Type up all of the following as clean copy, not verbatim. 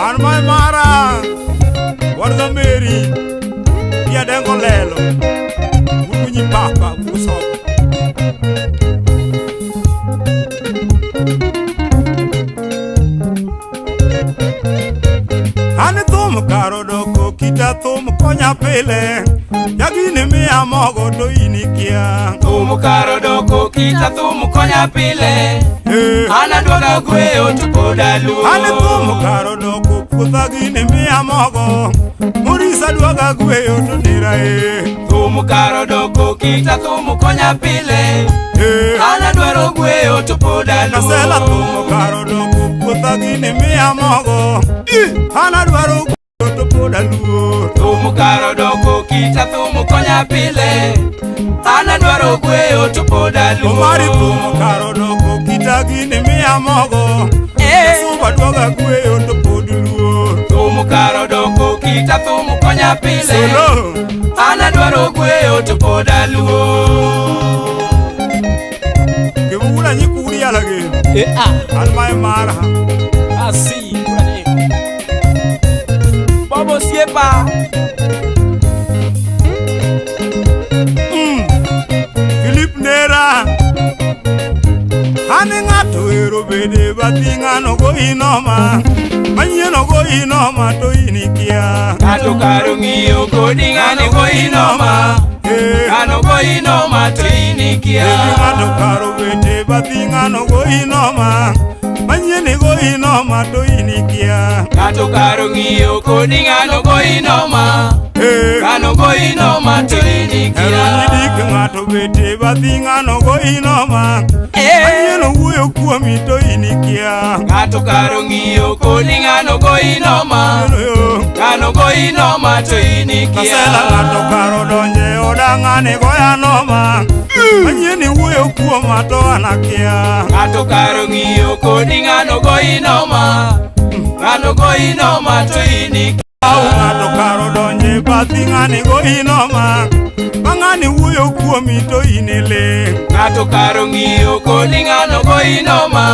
An ma mara wadga Meri Yadengo lelo Wukunyi papa wusogo. An thum karo doko kita thum konya pile. Jagini miya mogo to in ikia. Thum karo doko kita thum konya pile. Eh. An adwaga gweyo to pod aluor. An thum karo doko puotha gini miya mogo. Morisa dwaga gweyo to nera e. Thum karo doko kita thum konya pile. Eh. An adwaro gweyo to pod aluor. Kasela thum karo doko puotha gini miya mogo. An adwaro gweyo to pod aluor. Thum karo doko kita thum konya pile. An adwaro gweyo to pod aluor. Omari thum karo doko kita gini miya mogo. Eh. Suba dwaga gweyo to pod luor. Thum karo doko kita thum konya pile. Solo. An adwaro gweyo to pod aluor. Kibula nyikuri yalage. Eh ah. An mae mara. Asi, kura ni. Bobo siepa. Philip Nera. Ane ng'ato ero bede bathi ng'ano go inoma. Manyien go inoma to in ikia. Ng'ato karo ng'iyo kodi ng'ani go inoma. Eh. Ng'ano go inoma to in ikia. Ebi ng'ato karo bede bathi ng'ano go inoma. Manyien go inoma to in ikia. Ng'ato karo ng'iyo kodi ng'ano go inoma. Eh. Ng'ano go inoma to in Ero ikia. nyidik ng'ato bete bathi ng'ano go inoma. Eh. Manyien owuoyo kuomi to in ikia. Ng'ato karo ng'iyo kodi ng'ano go inoma. Ero yo. Ng'ano go inoma to in ikia. Kasela ng'ato karo donje oda ng'ane goya noma. Manyien iwuoyo kuoma to an akia. Ng'ato karo ng'iyo kodi ng'ano go inoma. Ng'ano go inoma to in ikia. Au ng'ato karo donje bathi ng'ane go inoma. Ma ng'ane wuoyo kuomi to in iling'. Ng'ato karo ng'iyo kodi ng'ano go inoma.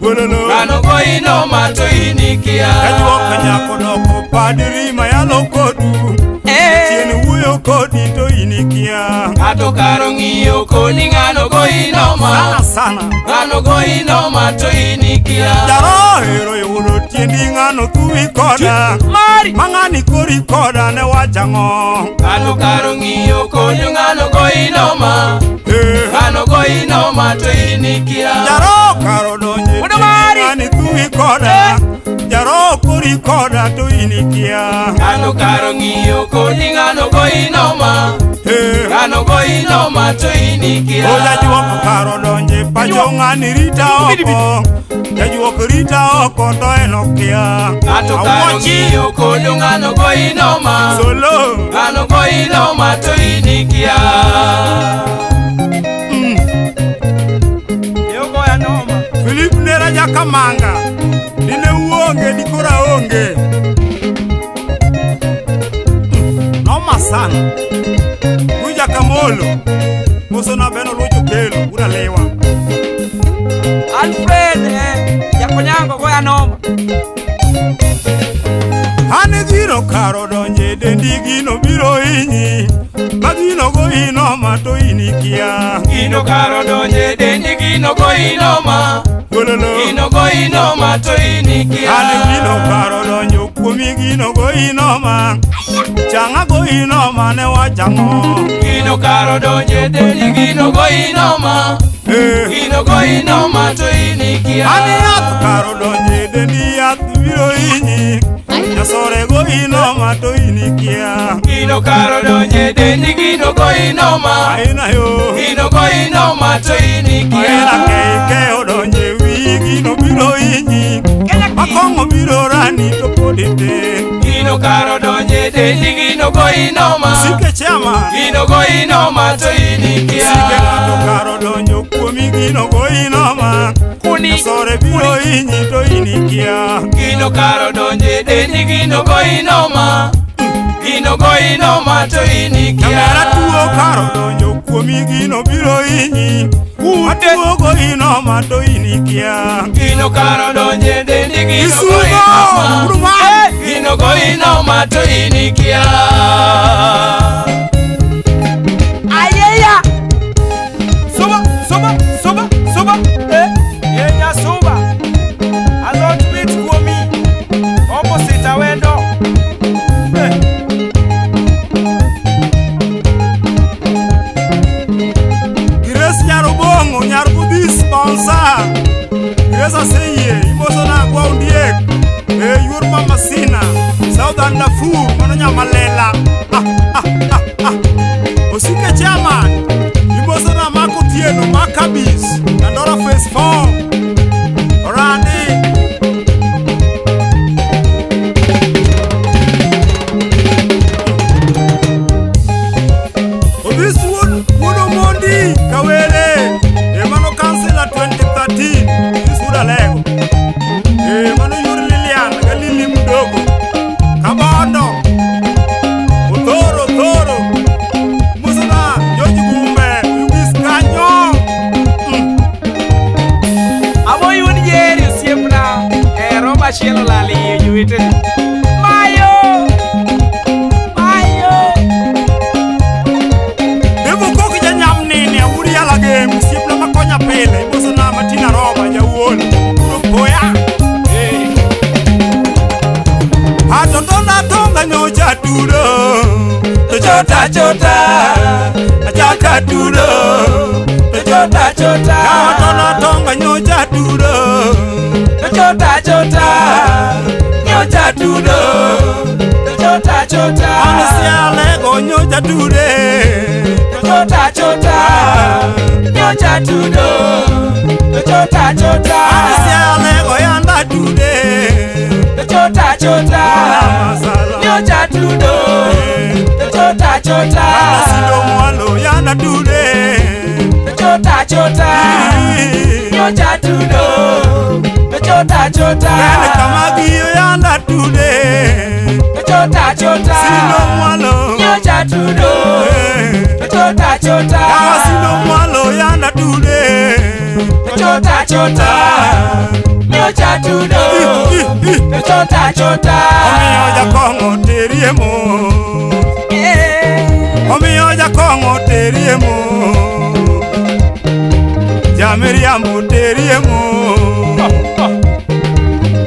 Gololo. Ng'ano go inoma to in ikia. Jajuok nyako doko padri mayalo kodu. Eh. Chien wuoyo kodi to in ikia. Ng'ato karo ng'iyo kodi ng'ano go inoma. Sana sana. Ng'ano go inoma to in ikia. Jarohero yudo tiendi ng'ano thuwi koda. Mari. Ma ng'ani kori koda ne wachang'o. Ng'ato karo ng'iyo kodi ng'ano go inoma. Eh. Ng'ano go inoma to in ikia. Jaro karo donje Wuod Mari. ng'ani thuwi koda. Jaro kori koda to in ikia. Ng'ato karo ng'iyo kodi ng'ano go inoma. Eh. Ng'ano go inoma to in ikia. O jajuok karo donje pacho ng'ani rita oko. Jajuok rita oko to en okia. Ng'ato karo Awuochi ng'iyo kodi ng'ano go inoma. solo. Ng'ano go inoma to in ikia. Philip Nera Jakamanga. Dine uonge dikoro aonge. Noma sana. Uja Kamolo. Koso na beno lucho kelo ura lewa. Alfred Jakonyango goya noma. An gino karo donje dendi gino biro hinyi. Ma gino go inoma to in ikia. Gino karo donje dendi gino go inoma. Gololo. Gino go inoma to in ikia. An gino karo donjo kuomi gino go inoma. Changa go inoma ne wachang'o. Gino karo donje dendi gino go inoma. Eh. Gino go inoma to in ikia. An yath karo donje dendi yath biro hinyi. Nyasore go inoma to in ikia. Gino karo donje dendi gino go inoma. Aina yo. Gino go inoma to in ikia. Aina keike odonje wi gino biro hinyi. Makong'o biro rani to pod itin. Gino karo donje dendi gino go inoma. Sike chairman. Gino go inoma to in ikia. Sike ng'ato karo donjo kuomi gino go inoma. Kuni. Nyasore biro hinyi to in ikia. Gino karo donje dendi gino go inoma. Gino go inoma to in ikia. Nyamera tuo karo donjo kuomi gino biro hinyi. Matuo go inoma to in ikia. Gino karo donje dendi gino go Isumo! inoma. Uruma! goyi noma to in ikia. Ayeya. Suba, suba, suba, suba. Eh, Yenya suba. Alot mit kuomi. Opposite awendo. Eh. Grace Nyarubongo, Nyarubudi sponsor. Grace aseyie, imoso na kwa undiek. E yuor Mama Sina, Southern Darfur, mano Nyamalela. Ah, ah, ah, ah. Osike chairman, imoso na Marco Tieno, Maccabees, Dandora Phase 4. Orandi. Odhis wuod wuod Omondi Kawere e mano kansila 2013 Odhis wuod Alego e mano yuor Lilian ga Lili Mdogo Kabondo Othoro Othoro Musona George Gumbe Oyugis kanyo. Abo yud jeri osiepna. Ero machielo lal iye jowetene. Mayo! Mayo! Devo Kok janyamnini Awuri Yalagem osiepna makonya pile Musona Martina Roba jawuon Poya. Eh. Ato tonda tonga nyocha tudo. Chota chota, Achaka tudo. Chota chota. Tonda tonga nyocha tudo. Chota chota, nyocha tudo. Chota chota. Ansialego nyocha tude. Chota chota, nyocha tudo. Chota chota. Ansialego yanda tude. Chota chota, Masala. Nyocha tudo. Chota chota. Sido mwalo yanda tude. Chota chota, nyocha tudo. Chota chota. Bene kamagio yanda tude. Chota chota. Sido mwalo. Nyocha tudo. Chota chota. Sido mwalo yanda tude. Chota chota, nyocha tudo. Chota chota. Omiyo jakong'o terie mos. Eh. Omiyo jakong'o terie mos. Jamiriambo terie mos.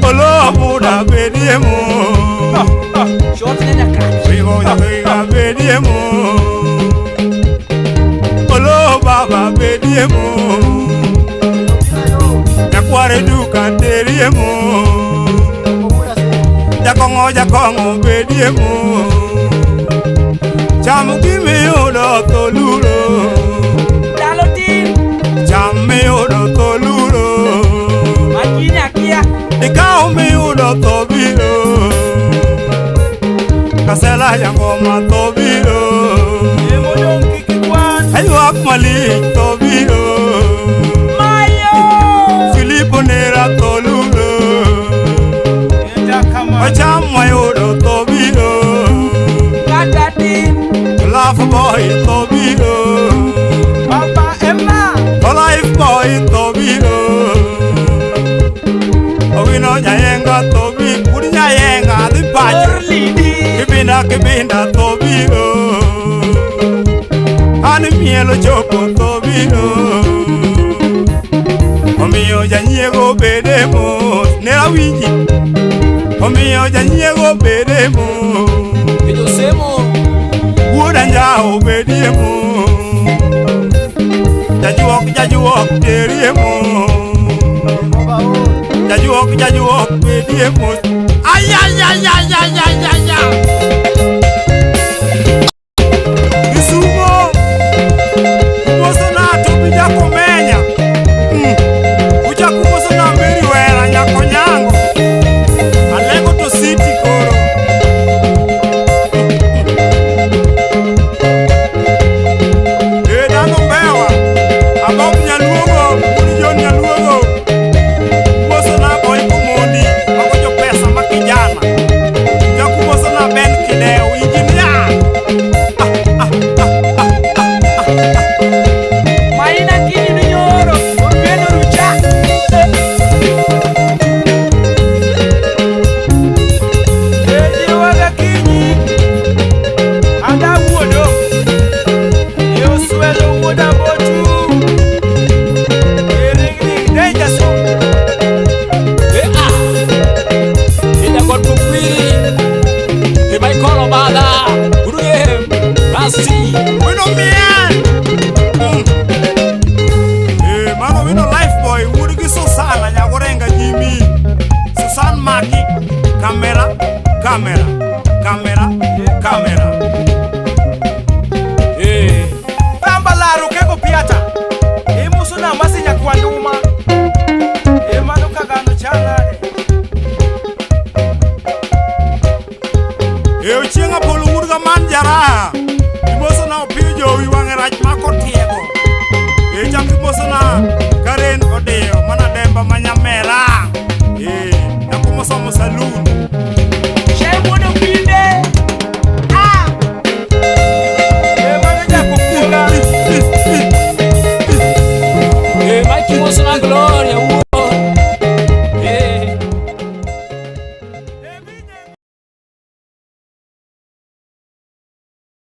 Olo buda bedie mos. Shot nyanya kach. Wigo jakiga bedie mos. Olo baba bedie mos. Nyakware duka terie mos. Jakong'o jakong'o bedie mos. Cham gimiyudo to luro. Ndalo tin. Cham miyudo to luro. Makiny akia. Ikaw miyudo to biro. Kasela jangoma to biro. Emodong kik ikwan. Aywak malich to biro. Mayo! Filipo nera to luro. Enda kama. Ocham mayudo to biro. Kata tin. Laugh boy to biro. Papa Emma. Life boy to biro. Owino nyayenga to bi. Udi nyayenga dhi pacho. Orlidi. Kibinda kibinda to biro. An mielo chopo to biro. Omiyo janyiego bede mos. Ne awinji. Omiyo janyiego bede mos. Josemo. Wuod anjawo bedie mos. Jajuok jajuok terie mos. Jajuok jajuok bedie mos. Ay ay ay ay ay ay ay ay. Kisumo. Umoso na Tobi Jakomenya. Uchako umoso na Mary Wera Nyakonyango. Alego to City koro. E dhano mbewa. Abob Nyaluogo, wuod John Nyaluogo. Umoso na Boy Komondi, mago jopesa ma kijana. Jakumoso na Ben Kideo. Kamera, kamera, kamera. Eh. Ramba laro kego piata. Imuso na masi nyakwanduma. E mano kagano chalade. E ochieng' Apollo wuod gaman jaraha. Imoso na opiyo jowi wang'e rach mako tiego. E chak imoso na Karen Odiyo mana demba ma nyamera. E nyako mosomo saloon.